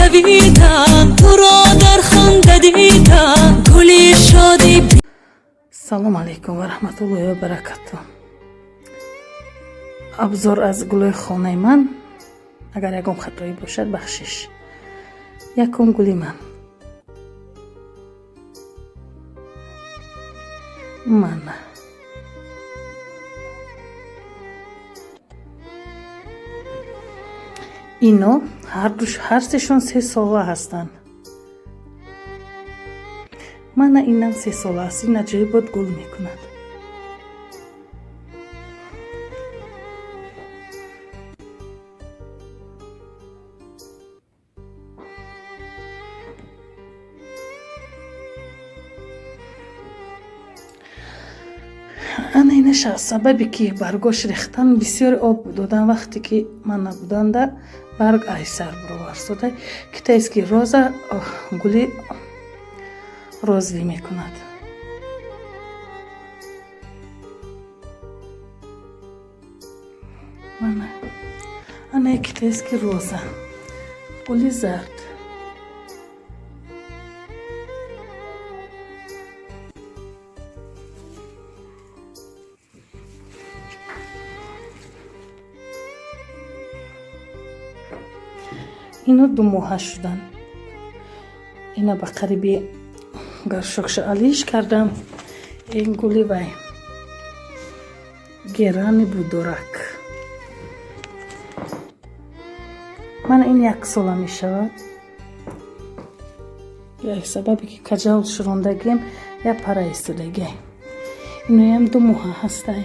давидан, туро дар ханда дидан, гули шодӣ. Салом алейкум ва раҳматуллоҳи ва баракату. Обзор аз гулои хонаи ман. Агар ягон хатоӣ бошад, бахшиш. Якум гули ман мана. Ино ҳар сешон 3 сола ҳастанд. Мана, инам 3 сола аст. Ин аҷоибот гул мекунад. Ана инаша, сабабе ки баргош рехтан, бисёр об додан. Вақте ки ман набуданда, барг айсар буроварсода. Китайский роза, гули розовый мекунад. Мана, ана китайский роза, гули зард. Ино 2 моҳа шуданд. Ина ба қариби горшокша алиш кардам. Ин гули вай, герани будорак. Мана, ин 1 сола мешавад. Як сабабе ки каҷал шурондагием, як пара истодагиай. Иноям 2 моҳа ҳастай.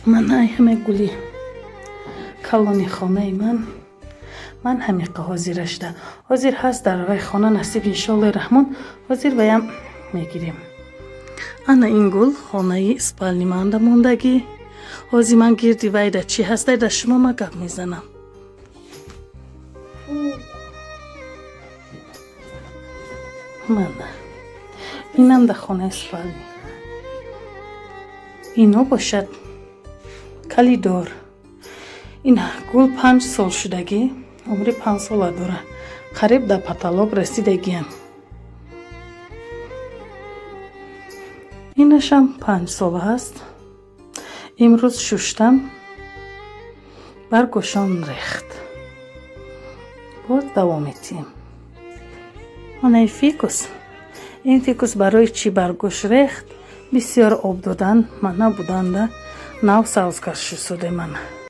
Мана, ай ҳама гули калони хонаи ман. Ман ҳамиқа ҳозира шуда, ҳозир ҳаст дар вай хона. Насиб, иншоаллои раҳмон, ҳозир ваям мегирем. Ана ин гул хонаи спальни манда мондагӣ. Ҳозир ман гирди вайда чӣ ҳастай, дар шумо ма гап мезанам. Мана, инам дар хонаи спальни. Ино бошад калидор. Ин гул 5 сол шудагӣ, умри 5 сола дора, қариб дар потолок расидагиам. Инашам 5 сола аст. Имрӯз шуштам, баргошон рехт, боз давом метиҳем. Манаи фикус. Ин фикус барои чӣ баргош рехт? Бисёр об додан ман набуданда, нав сабз кашисоде. Мана.